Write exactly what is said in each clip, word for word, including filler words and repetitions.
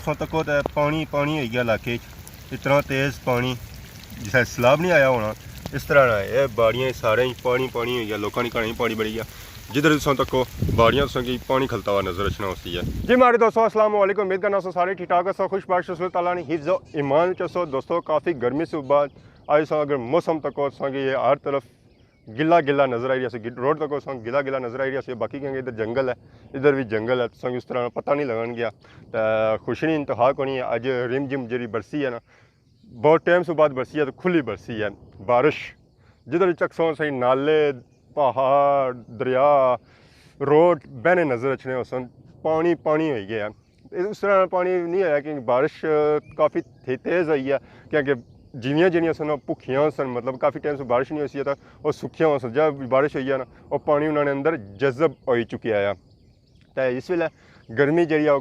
تساں تکو تے پانی پانی ہوئی گیا علاقے اچ، اتنا تیز پانی، جسے سیلاب نہیں آیا ہونا، اس طرح نہ ہے۔ باڑیاں سارے ہی پانی پانی ہوئی گیا، لوکاں نے گھراں ہی پانی بڑی گیا۔ جدھر تساں تکو، باڑیاں تساں کی پانی کھلتا ہوا نظر اچھنا ہوسی ہے۔ جی ماڑے دوستو، السلام علیکم، امید کرنا سو سارے ٹھیک ٹھاک ہسو، خوش باش ہسو، تعالیٰ نے حفظ و ایمان چ ہسو۔ دوستو، کافی گرمی سے بعد آج سو اگر موسم تکو تساں کی یہ ہر طرف گلا گلا نظر آئی رہیا سی، گل-، روڈ تکو سو گلا گلا نظر آئی رہیا سی، باقی کیونکہ ادھر جنگل ہے، ادھر بھی جنگل ہے، تساں کی اس طرح پتہ نہیں لگن گیا۔ تے خوشی نہیں انتہا کونی ہے، اج رم جم جڑی برسی ہے نا، بہت ٹائم سے بعد برسی ہے، تو کھلی برسی ہے بارش۔ جدھر چکسوں صحیح نالے، پہاڑ، دریا، روڈ بہنے نظر اچھنے ہوسن، پانی پانی ہوئی گیا ہے۔ اس طرح پانی نہیں آیا کیونکہ بارش کافی تھی-، تیز آئی ہے، کیونکہ جیویاں جڑیاں سن، او بھکھیاں سن، مطلب کافی ٹائم سے بارش نہیں ہوئی سی، تو او سکھیاں ہوسن۔ جب بارش ہوئی ہے نا، او پانی انہاں نے اندر جذب ہوئی چکیا ہے۔ تے اس ویلے گرمی جیڑی ہے، او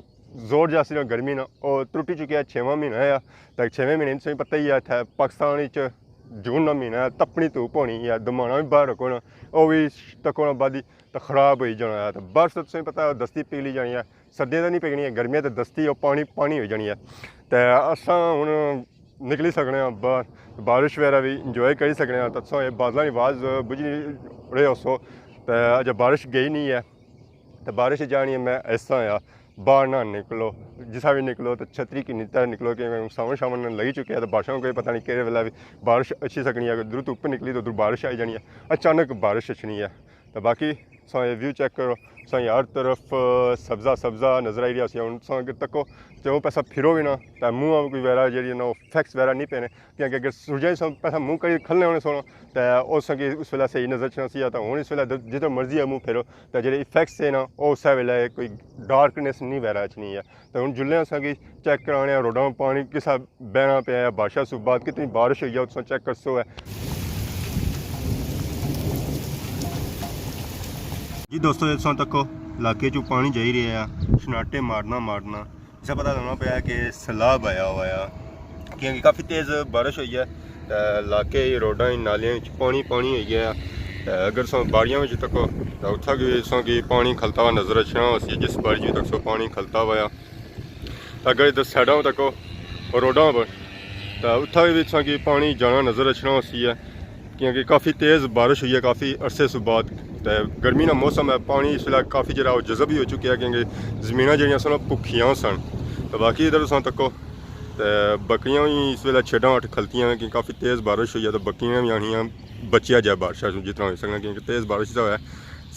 زور جاسی نا گرمی نا، او ترٹی چکی ہے، چھیواں مہینہ ہے۔ تے چھیویں مہینے تساں پتہ ہی ہے، اتھے پاکستان وچ جون نا مہینہ ہے، تپنی دھوپ ہونی ہے، دمانا بھی باہر رکھو نا، او بھی تکو نا بعد ہی تے خراب ہوئی جانا ہے۔ تے برف تے تساں پتہ ہے، دستی پگلی جانی ہے، سردیاں تے نہیں پگنی ہے، گرمیاں تے دستی او پانی پانی ہوئی جانی ہے۔ تے اساں ہن نکلی سکنے آں باہر، بارش وغیرہ بھی انجوائے کری سکنے آں۔ تے تساں اے بادلاں نی آواز بجھی رہے ہوسو، تے اجے بارش گئی نہیں ہے۔ تے بارش جانی ہے، میں ایسا آیا، باہر نہ نکلو، جسا بھی نکلو تو چھتری کی نیتا نکلو، کہ ساون شاون نہ لگی چکے ہے، تو بارشاں کوئی پتہ نہیں کہڑے ویلے بھی بارش اچھی سکنی ہے، اگر درو دھوپ نکلی تو ادھر بارش آئی جانی ہے، اچانک بارش اچھنی ہے۔ تو باقی ساں یہ ویو چیک کرو، ساں ہر طرف سبزہ سبزہ نظر آئی رہیا سی۔ ہن ساں اگر تکو تے او پاسا پھرو بھی نا، تے منہ کوئی وغیرہ جیڑی نا، او فیکس وغیرہ نہیں پینے، کیونکہ اگر سورجا ساں پاسا منہ کری کھلنے ہونے سونا، تے او ساں کی اس ویلے صحیح نظر اچھنا سی۔ تے ہن اس ویلے د-، جدھر مرضی ہے منہ پھیرو، تے جیڑے فیکس ہے نا، او اسے ویلے کوئی ڈارکنیس نہیں وغیرہ اچھنی ہے۔ تے ہن جلنے اساں کی چیک کرانے آں روڈاں پانی کسا بہنا پیا ہے، بارشاں سوں بعد کتنی بارش ہوئی ہے، تساں چیک کرسو ہے۔ جی دوستو، اے تساں تکو علاقے چوں پانی جائی رہیا ہے، شناٹے مارنا مارنا، جسا پتہ لگنا پیا ہے کہ سیلاب آیا ہوا ہے، کیونکہ کافی تیز بارش ہوئی ہے، تے علاقے روڈاں نالیاں وچ پانی پانی ہوئی گیا ہے۔ تے اگر تساں باڑیاں وچ تکو، تے اتھا بھی تساں کی پانی کھلتا ہوا نظر اچھنا ہوسی، جس باڑی وچ تکسو پانی کھلتا ہوا ہے۔ اگر ادھر سائیڈاں تکو روڈاں پر، تے اتھا بھی تساں کی پانی جانا نظر اچھنا ہوسی ہے، کیونکہ کافی تیز بارش ہوئی ہے کافی عرصے سوں بعد۔ تے گرمی نا موسم ہے، پانی اس ویلے کافی جیڑا او جذب ہی ہو چکیا ہے، کیونکہ زمیناں جیڑیاں سن او پکھیاں سن۔ تے باقی ادھر تساں تکو، تے بکریاں وی اس ویلے چھیڈاں اٹھ کھلتیاں ہیں، کیونکہ کافی تیز بارش ہوئی ہے، تے بکریاں وی آنیاں بچیا جائے بارشاں سوں جتنا ہوئی سکنا، کیونکہ تیز بارش دا ہویا ہے،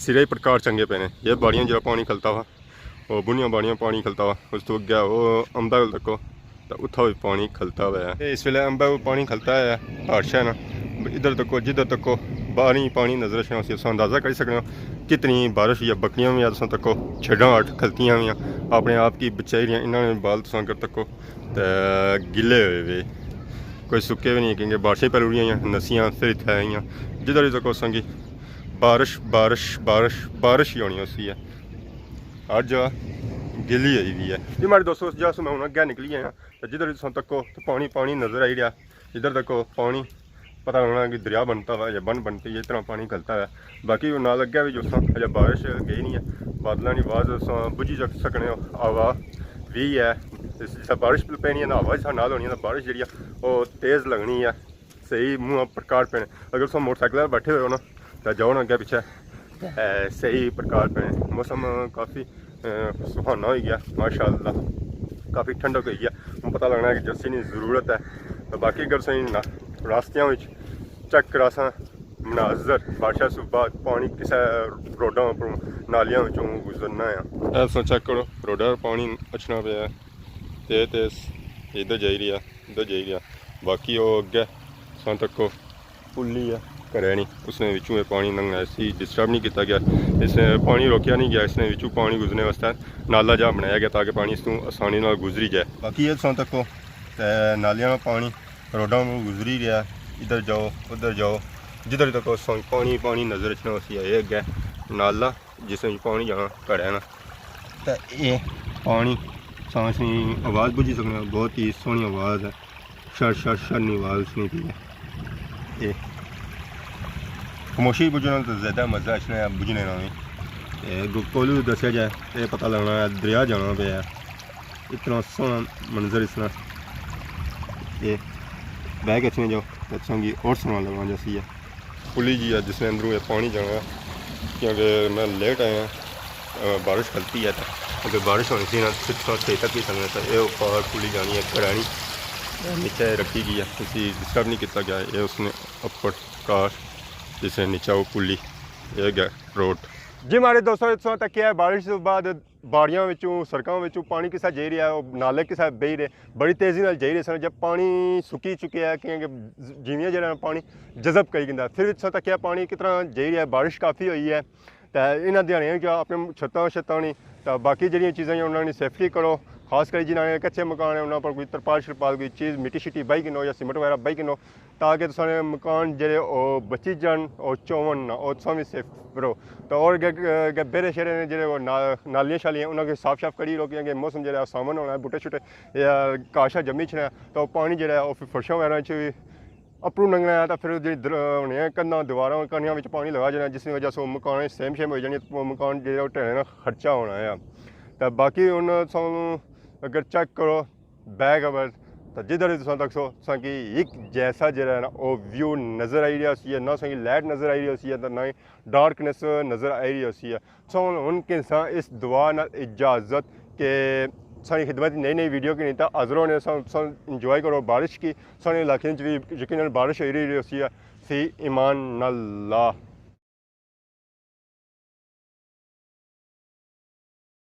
سرے ہی پرکار چنگے پے نے۔ یہ باڑیاں جیڑا پانی کھلتا ہوا، او بنیاں باڑیاں پانی کھلتا ہوا، اس تو اگے او امبے کول تکو، تے اتھا وی پانی کھلتا ہوا ہے۔ تے اس ویلے امبے کول پانی کھلتا ہے، بارشاں نا۔ ادھر تکو، جدھر تکو، باہر ہی پانی نظر اچھنا سی، تساں اندازہ کری سکنے ہو کتنی بارش ہوئی ہے۔ بکریاں وی تساں تکو چھیڈاں اٹھ کھلتیاں ہویاں، اپنے آپ کی بچائی رہیاں، انہاں نے بال تساں اگر تکو تے گلے ہوئے وے، کوئی سکے بھی نہیں، کیونکہ بارشیں پہلے اڑیاں ہویاں، نسیاں، پھر اتھے آئیاں۔ جدھر وی تکو تساں کی بارش، بارش، بارش، بارش ہی ہونی ہوسی ہے۔ ہر جگہ گلی ہوئی وی ہے۔ جی ماڑے دوستو، اس جگہ سے میں ہن اگے نکلی آیا، تے جدھر تساں تکو تے پانی پانی نظر آئی رہیا، جدھر تکو پانی پتہ لگنا کہ دریا بنتا ہوا یا بن بنتی ہے، اتنا پانی کھلتا ہے۔ باقی وہ نال اگے بھی جو تساں اجے بارش گئی نہیں ہے، بادلاں نی آواز تساں بجھی سک-، سکنے ہو، ہوا وی ہے۔ اس جسا بارش پینی ہے نا، ہوا جسا نال ہونی ہے نا، بارش جیڑی ہے وہ تیز لگنی ہے۔ صحیح منہ پرکار پینے۔ اگر تساں موٹر سائیکل پر بیٹھے ہوئے ہو نا، تے جاؤ نا اگے پیچھے، تے صحیح پرکار پینے۔ موسم کافی، اے، سہانا ہوئی گیا، ماشاءاللہ، کافی ٹھنڈک ہوئی گیا۔ ہن پتہ لگنا ہے کہ جرسی نی ضرورت ہے۔ تے باقی اگر تساں نا-، راستیاں وچ چیک کراساں مناظر، بارشاں سوں بعد پانی کسے روڈاں اپروں، نالیاں وچوں گزرنا ہے۔ اے تساں چیک کرو، روڈاں پر پانی اچھنا پیا ہے، تیز تیز ادھر جائی رہیا۔ ادھر جائی گیا۔ باقی او اگے تساں تکو پلی ہے، گھرے نی، اس نے وچوں اے پانی لنگھنا، اسی ڈسٹرب نہیں کیتا گیا، اس نے پانی روکیا نہیں گیا، اس نے وچوں پانی گزرنے واسطے نالا جا بنایا گیا تاکہ پانی اس توں آسانی نال گزری جائے۔ باقی اے تساں تکو تے نالیاں نا پانی روڈاں پر گزری رہیا، ادھر جاؤ، ادھر جاؤ، جدھر تکو تساں پانی پانی نظر اچھنا ہوسی۔ اے اگے نالا جس وچ پانی جانا گھرے نا۔ تے اے پانی ساں اسی آواز بجھی سکنے، بہت ہی سوہنی آواز ہے، شر شر شر نی آواز سنی پی ہے۔ اے خاموشی بجھنا تو زیادہ مزہ اچھنا ہے بجھنے نا وی۔ تے گو-، کولو دسیا جائے، اے پتہ لگنا ہے دریا جانا پیا ہے۔ اتنا سوہنا منظر اس نا۔ یہ بیک اچھنے جو، اچھاں گی اور سوہنا لگنا جاسی ہے۔ پلی جی ہے جس نے اندروں یہ پانی جانا ہے، کیونکہ میں لیٹ آیا ہاں، بارش کھلتی ہے تو اگر بارش ہونی سی نا، ستھا تھے تک ہی سکنا تھا۔ یہ اوپر پلی جانی ہے، گھرانی نیچے رکھی گئی ہے، کسی ڈسٹرب نہیں کیتا گیا۔ یہ اس نے اپر کار، جس نے نیچے وہ پلی، یہ گیا روڈ۔ جی ماڑے دوستو، اتھوں تک کیا ہے، بارش تو بعد باڑیاں وچوں، سڑکاں وچوں پانی کسا جائی رہیا ہے، او نالے کسا بہی رہے، بڑی تیزی نال جائی رہے سن۔ جب پانی سکی چکیا ہے، کیونکہ جیویاں جیڑا پانی جذب کری گندا، پھر اتھوں تک کیا پانی کتنا جائی رہیا ہے، بارش کافی ہوئی ہے۔ تے انہاں دیہاڑیاں کیا اپنے چھتاں شتاں نہیں، تے باقی جڑیاں چیزاں ہیں انہاں نی سیفٹی کرو، خاص کر جنہاں نے کچے مکان ہیں انہاں پر کوئی ترپال شرپال، کوئی چیز مٹی شٹی بائی کنو یا سیمنٹ وغیرہ بائی کنو، تاکہ تساں نے مکان جڑے او بچی جان، او چون نہ، او تساں وی سیف رہو۔ تے اور اگے، اگے بیرے شیرے نے جڑے او نا-، نالیاں شالیاں انہاں کی صاف شاف کری رکھو، کیونکہ موسم جڑا ساون ہونا ہے، بوٹے شوٹے یا گھاہ شاہ جمی اچھنا ہے، تے او پانی جڑا ہے او پھر فرشاں وغیرہ وچ وی اپروں لنگھنا ہے، تے پھر جڑی در-، ہونے ہیں کندھاں دیواراں کنیاں وچ پانی لگا جانا، جس دی وجہ سے او مکان سیم شیم ہوئی جانی، او مکان جڑا او ڈھہنے نا خرچہ ہونا ہے۔ تے باقی ہن تساں اگر چیک کرو، بیک اوور، تو جدھر بھی تساں تکسو، تساں کی ایک جیسا جڑا ہے نا، او ویو نظر آئی رہیا ہوسی ہے، نہ تساں کی لائٹ نظر آئی رہی ہوسی ہے، تے نہ ہی ڈارکنیس نظر آئی رہی ہوسی ہے۔ تساں ہن، ہن کہنساں اس دعا نال اجازت کہ ساڑی خدمت نئی نئی ویڈیو کی نہیں تا حاضر ہونے، تساں، تساں انجوائے کرو بارش کی، ساڑے علاقے وچ بھی یقیناً بارش ہوئی رہی ہوسی ہے۔ فی امان اللہ۔